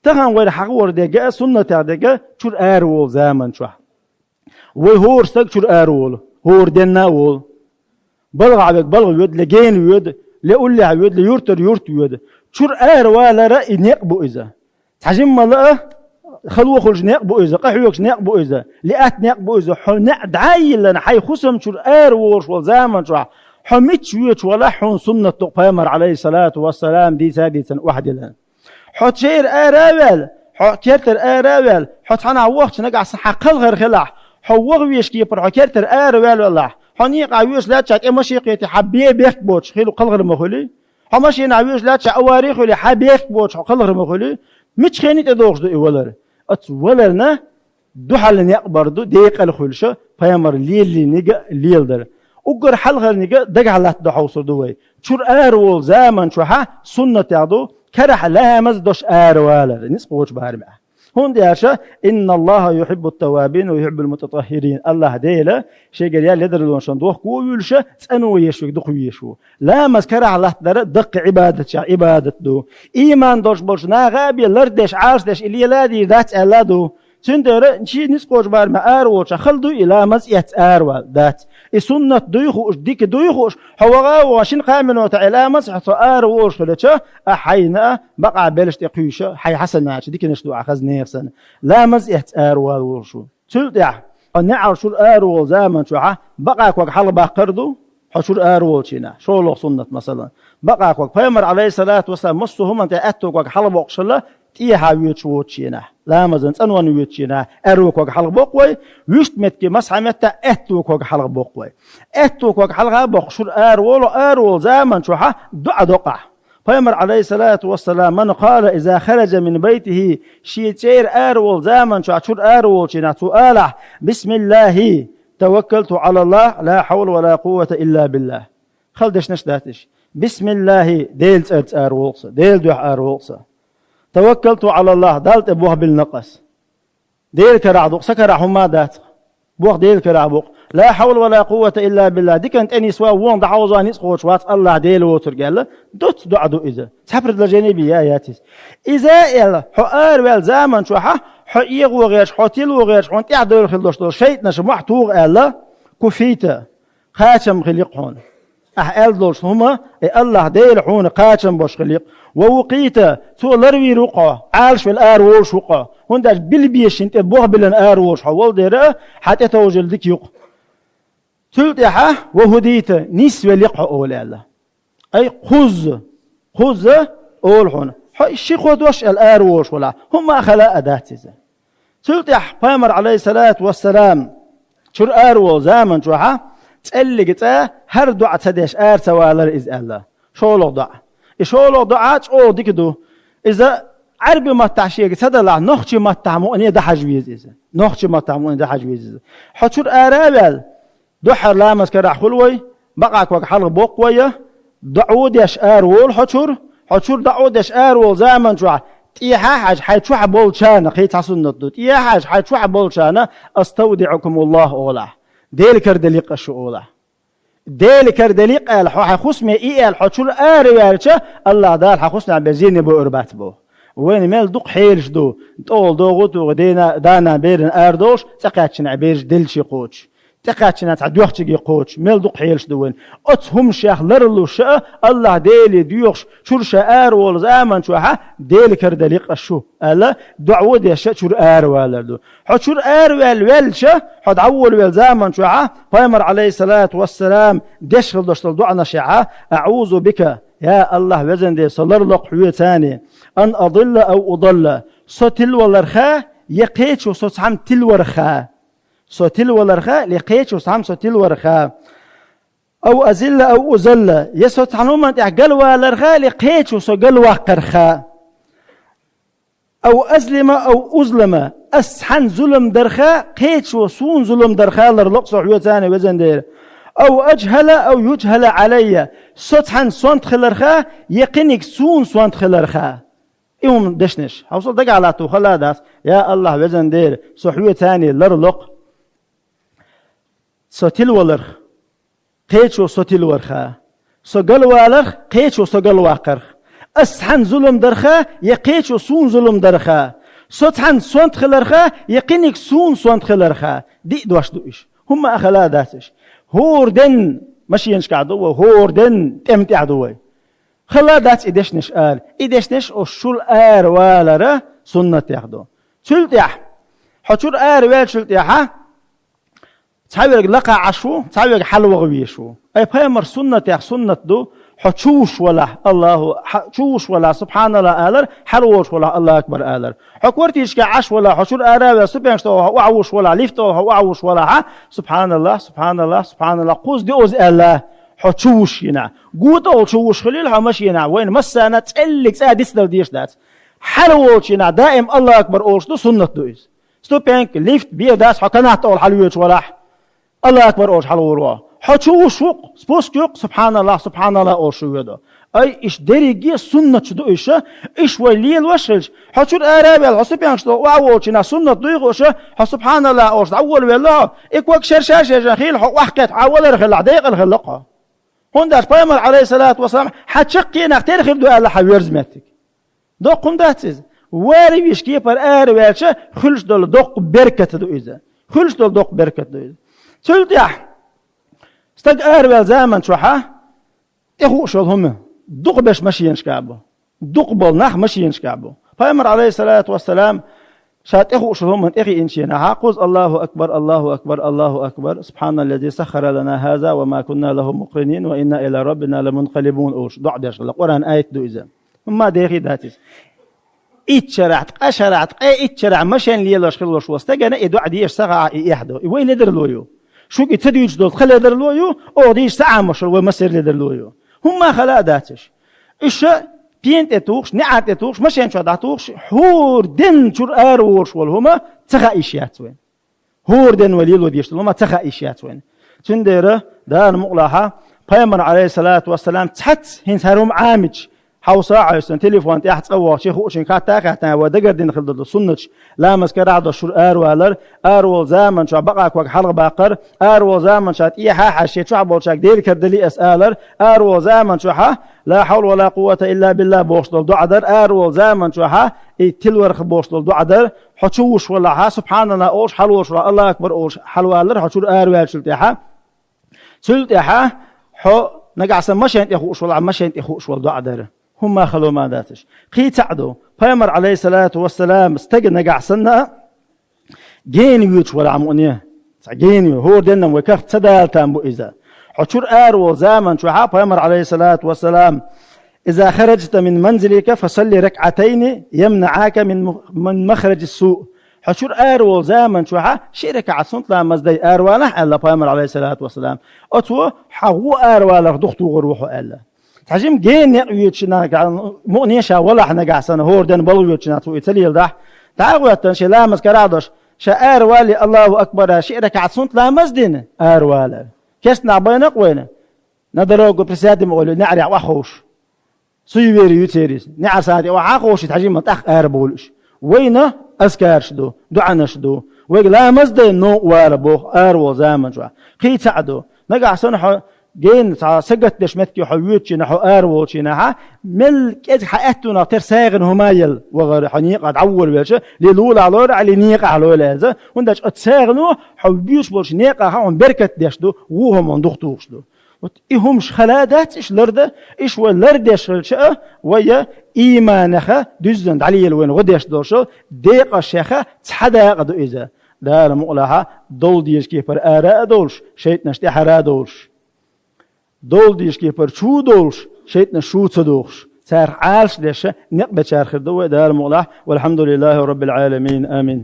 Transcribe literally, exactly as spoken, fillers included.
Тахан вайра хьахор дерг а, суннатех дерг а чура ара волу заман чохь. Вай хӀора стаг чура ара волу, хӀора денна а волу. БалгӀахь верг балха воьду, ле гена воьду, ле уллехь воьду, ле юртара юрта воьду. Чура ара валар а и некъ бу иза. Цхьа жимма лаа, хало хуьлуш некъ бу иза, къахьоьгуш некъ бу иза, ле атта некъ бу иза. Хьо неӀ дӀа а йиллина, хьайн хӀусам чура ара волуш волу заман чохь, хьо мичча воьдуш валахь, хьуна суннат ду-кх Пайхамар, Ӏалайхиссалату вассалам, дийца а дийцина охьадиллина. Хьо церан ара а ваьлла, хьо кертара ара а ваьлла, хьо цхьанхьа вахча нагахь санна хьан кхалхар хилахь, хьо ваха везачу кепара хьо кертара ара ваьлла велахь, хьо некъахь воьдуш лаьттачохь тӀе машен кхетий, хьан бен бехк боцуш хила кхалхар ма хуьлий? Хьо машенахь воьдуш лаьттачохь авари а хуьлий, хьан бехк боцуш хьо кхалхар ма хуьлий? Мичча хенахь тӀедогӀуш ду и валар? Оцу валарна дуьхьал некъ бар ду, декъала хуьлуш, Пайхамар лелийнарг а леладар. Уггар хьалхарниг а дагахь латтадо хьовсур ду вай. Чура ара волу заман чохь суннатех ду карахь ламаз а деш ара валар, ницкъ кхочу барамехь. ХӀунда аьлча: «Инна Аллаха юхиббу ттаввабин ва юхиббул мутатаххирин». Аллаха Дела шегара ял ледарлонашна дохко а вуьлуш, цӀано еш верг дукха везаш ву. Ламаз карахь латтадар а даккхий Ӏибадатех Ӏибадат ду. Ийман долуш болчу наха а бен лардеш, Ӏалашдеш и лела а дийр дац аьлла а ду. Цундела шен ницкъ кхочу барамехь ара волчохь хала дуй и ламаз эцна ара вала? Дац. И суннат дуй хууш, дика дуй хууш, хьо ваха а вахана шина-кхаа минотехь и ламаз а эцна хьо ара волуш хилча, ахь хьайна а бакъахь белшаш тӀе кхуьйсуш, хьайн хьасанаташ, диканаш ду ахь хаза нехан санна. Ламаз а эцна ара вала волуш ву. Цул тӀаьхьа, хьо неӀарш чура ара волу заман чохь бакъа ког хьалха баккхар а ду, хьо чура ара волчу хенахь, шолгӀа суннат, масалан. Бакъа ког, Пайхамар, Ӏалайхиссалату вассалам, массо а хӀуманна тӀе аьтту ког хьалха боккхуш хилла, тӀехьа воьдуш воцучу хенахь, ламазан цӀанонна воьдучу хенахь, аьрру ког хьалха боккху вай, вуьшта меттиге, массо а меттехь аьтту ког хьалха боккху вай. Аьтту ког хьалха а боккхуш чура ара волу, ара волу заман чохь доӀа до-кх ахь. Пайхамар, Ӏалайхиссалату вассалам: «Ман къала иза хараджа мин байтихи», шен цӀера ара волу заман чохь чура ара волчу хенахь цо алахь: «Бисмиллахи, таваккалту Ӏалаллах, ла хьавла ва ла къуввата илла биллах». Хала дешнаш дац уьш. «Бисмиллахи, Делан цӀарца ара волу-кх со, Делан дуьхьа ара волу-кх со. Таваккалту Ӏалаллах, Далла тӀе болх биллина-кх ас». Делан карахь ду-кх, сан карахь хӀумма а дац-кх. Болх Делан карахь бу-кх. «Ла хьавла ва ла къуввата илла биллах». Диканна тӀе нисван, вонна дӀахьовзан ницкъ кхочуш вац Аллах Дела воцург аьлла, доцца доӀа ду иза. Цхьа предложени бен яц иза. Иза а аьлла, хьо араваьлла заман чохь, хьо эгӀо гӀерташ, хьо тило гӀерташ, хьуна тӀаьхьа девлла хила долуш долу шайтӀанаш мохь туху аьлла, куфийта, кхачам хили-кх хьуна. Ахь аьлла долуш хӀума, и Аллах Дела хьуна кхачам беш хили-кх. Ва вукъийта, цо ларвийр ву-кх хьо, Ӏалашвелла ара волуш ву-кх хьо. ХӀунда аьлча билбеш шина тӀе болх биллина ара волуш хьо волу дела, хьан тӀетовжийла дика ю-кх. Цул тӀаьхьа: «Ва хӀудийта, нисвелли-кх хьо», олу аьлла. Ай, кхузза, кхузза олу хьуна. Хьо ши-кхо дош аьлла ара волуш валахь, хӀумма а хала а дац иза. Цул тӀаьхьа Пайхамар, Ӏалайхиссалату вассалам, чура ара волу заман чохь цӀеллиг цӀа хӀара доӀа ца деш ара ца валара иза аьлла. ШолгӀа доӀа. И шолгӀа доӀа чӀогӀа дика ду. Иза Ӏаьрби маттахь шега ца далахь, нохчи маттахь мукъане дахьаш веза иза. Нохчи маттахь мукъане дахьаш веза иза. Хьо чура ара а ваьлла, дуьххьара ламаз карахь хуьлу вай, бакъа ког хьалха боккху вай, доӀа деш ара волу хьо чура, хьо чура доӀа деш ара волу заман чохь, тӀехьа а хьажа, хьайн чохь болчарна, кхин цхьа суннат ду, тӀехьа а хьажа, хьайн чохь болчарна: «АстаудиӀукумуллах», олахь. Дела караделли-кх ас шу, олахь. Дела караделли-кх аьлла, хьо хьайн хӀусаме и аьлла, хьо чура ара ваьлча, Аллах Дала хьан хӀусамехь бен зене бойур бац боху. Вайна мел дукха хьелаш ду, тӀехула догӀу а тухий, дена, дана берана арадолуш, цӀа кхаьччинехь бераш деллачу кхочуш, тӀекхаьччинехь цхьа доьхчиге кхочуш, мел дукха хьелаш ду вайна. Оцу хӀуманех ларлуш а, Аллах Деле доьхуш, чура ша ара волу заман чохь Дела караделли-кх ас шу, аьлла, доӀа деш а чура ара валар ду. Хьо чура ара ваьлла ваьлча, хьо дӀаволавелла заман чохь, Пайхамар, Ӏалайхиссалату вассалам, деш хила долуш долу доӀанашехь: «АӀузу бика, я Аллах, везан Дела, со ларло-кх хьоьца, ан адилла ав удалла, со тилаваларха, я кхечо со цхьамма тилаварха». Со тилаваларха, я кхечо цхьамма со тилаварха. «Ав азилла ав узалла», я со цхьана хӀуманна тӀехь галваларха, я кхечо со галваккхарха. «Ав азлима ав узлама», ас цхьанна зулам дарха, кхечо суна зулам дарха ларло-кх со хьоьца, везан Дела. «Ав аджхала ав юджхала Ӏалайя», со цхьанна сонта хиларха, я кхиниг суна сонта хиларха. И хӀума дешнаш. Хьовсал, дагахь латто хала а дац. Я Аллах, везан Дела, со хьоьца ларло-кх. Со тилаваларх, кхечо со тилаварха. Со галваларх, кхечо со галваккхарх. Ас цхьанна зулам дарха, я кхечо суна зулам дарха. Со цхьанна сонта хиларха, я кхиниг суна сонта хиларха. Диъ дош ду уьш. ХӀумма а хала дац уьш. ХӀора денна машенашкахь ду вай, хӀора денна тӀем тӀехь ду вай. Хала дац и дешнаш ала. И дешнаш оцу чуьра аравалар суннатех ду. Цул тӀаьхьа, хьо чуьра араваьллачул тӀаьхьа, цхьаверг лакхахь Ӏаш ву, цхьаверг хьалаваха везаш ву. Ай, пайхамар суннатех суннат ду, хьо чувуш валахь, Аллаху, хьа-, чувуш валахь, субханаллах алар, хьалаволуш валахь, Аллаху акбар алар. Хьо квартирашкахь Ӏаш валахь, хьо чуьра араваьлла, ступенькаш тӀе ваха, охьавуш валахь, лифт тӀе ваха, охьавуш валахь, субханаллах, субханаллах, субханаллах, кхузза диъаза аьлла, хьо чувуш йина. Гута олу чувуш хилийла хьо машенахь, вайна массарна цӀеллиг цӀа дицдала дезаш дац. Хьалаволчу йина даим Аллаху акбар олуш ду, суннат ду иза. Ступенька, лифт, бен дац, хьо канат тӀе олу хьалавоьдуш валахь, Аллаху акбар олуш хьалаволу. Хьо чувуш ву-кх, спуск ю-кх, субханаллах, субханаллах олуш ву ведо. Ай, иштта дерриге суннаташ ду иша, иша вай лелош хилча, хьо чуьра араваьлла, хьо ступенькаш тӀе охьаволчу йина суннат дуй хууш, хьо субханаллах олуш дӀаволавелла хьо, и ког шерша шежан хилла хьо охьакхетта, хьан валар хилла, декъала хилла-кх хьо. ХӀунда аьлча пайхамар, алейхиссалату вассалам, хьан чаккхенах тера хир ду аьлла хьан верза меттиг. Доккха хӀума дац иза. Вари виш кепара араваьлча, хуьлуш долу доккха беркат ду иза. Хуьлуш долу доккха беркат ду иза. Цул тӀаьхьа стаг араваьлла заман чохьа тӀехууш йолу хӀума дукха беш машенашкахь бу. Дукха болу нах машенашкахь бу. Пайхамар, алейхиссалату вассалам, ша тӀехууш йолу хӀуманна тӀехиъинчу хенахьа, кхузза Аллаху акбар, Аллаху акбар, Аллаху акбар, субханаллази саххара лана хаза ва ма кунна лаху мукъринин ва инна иля раббина ламункъалибун олуш, доӀа деш хилла. Къуръан аят ду иза. ХӀумма дехий дац иза. Итт шарахь, ткъа шарахь, ткъе итт шарахь машен лелош хилалуш волу стагана и доӀа дезаш ца хаахь, и эхь ду. И вай ледарло ю. Шуьга и ца дуьйцуш долу тхан ледарло ю, оха дийша ца Ӏамош волу вай массеран ледарло ю. ХӀумма хала а дац уьш. Уьш пен тӀе тухуш, неӀар тӀе тухуш, машен чохь дӀатухуш, хӀора денна чуьра араволуш волу хӀума ца хаийш яц вайн. ХӀора денна вай лело дезаш долу хӀума ца хаийш яц вайн. Цундела, Дала мукъалахьа, пайхамар, алейхиссалату вассалам, цхьацца хӀинца хӀара хӀума Ӏамича, хьовса а хьовсуш, телефон тӀехь цӀа вахча, хи хуучун кхатта а хаьттина, вай дагардан хилла долу суннаташ, ламаз карахь долуш чуьра аравалар, араволу заман чохь бакъа ког хьалха баккхар, араволу заман чохь тӀехьа а хьаьжча, шен чохь болчаьрга Делан кара дали ас алар, араволу заман чохьа, ла хьавла ва ла къуввата илла билла бохуш долу доӀа дар, араволу заман чохьа и тилварх бохуш долу доӀа дар, хьо чувуш валахьа, субханаллах олуш, хьалаволуш валахь, Аллаху акбар олуш, хьалавалар, хьо чуьра араваьллачул тӀаьхьа. Цул тӀаьхьа хьо нагахь санна машен тӀе хууш валахь, машен тӀе хууш волу доӀа дар. ХӀумма хало ма дац уьш. Кхин цхьаъ ду. Пайхамар, алейхиссалату вассалам, стага нагахь санна, гена воьдуш валахь мукъане. Цхьа гена ве, хӀора денна вай кахта ца дала там бу иза. Хьо чуьра араволу заман чохьа, пайхамар, алейхиссалату вассалам, иза хараджта мин манзилика фасалли ракъатайни ямнаӀака мин мух-, мин махраджи суъ. Хьо чуьра араволу заман чохьа ши ракаӀат суннат ламаз дай аравалахь, аьлла пайхамар, алейхиссалату вассалам. Оцо хьан гӀо араваларх духтухур ву хьо, аьлла. Цхьа жима гена некъ воьдучу нагахь, мукъане ша валахь нагахь санна, хӀора денна балха воьдучу нагахь цо и ца леладахь, дӀа а гӀоьттина, шен ламаз карахь долуш, ша аравалале, Аллаху акбар, ши ракаӀат суннат ламаз дина, аравалар. Кестнахь байна-кх вайна, на дорогу присядем олий, неӀарехь охьаховшу. Суеверие ю церан иза. НеӀар сахьте охьаховший, цхьа жимма тӀаккха арабовлуш. Вайна азкараш ду, доӀанаш ду. Вайга ламаз дайна новкъа вала боху араволу заман чохь. Кхин цхьаъ ду. Нагахь санна хьо гена цхьа сагатдеш метте хьо воьдучу хенахь, хьо араволчу хенахьа, мел кӀезиг хьан аьттонах тера сагӀина хӀума елла вахара, хьо некъа дӀаволавелча, ли лулахь лойла, ли некъахь лойла аьлла. ХӀунда аьлча оцу сагӀино хьо воьдуш болчу некъахь хьуна беркат деш ду, вон хӀуманна духтухуш ду. Вот и хӀумаш хала дац, иш ларда, иш вай лардеш хилча а, вай ийманеха дуьззина дӀалела вайна гӀо деш долуш, декъашеха цхьа дакъа ду иза. Дала мукъалахьа, долу деза кепара ара а долуш, шайтӀанаш тӀаьхьара а долуш. Долу деза кепара чу а долуш, шайтӀанаш чу а ца дохуш. Царах Ӏалаш деш, некъ бечара хир ду вай, Дала мукъалахь. Валхьамдулиллахи раббил Ӏаламин. Амин.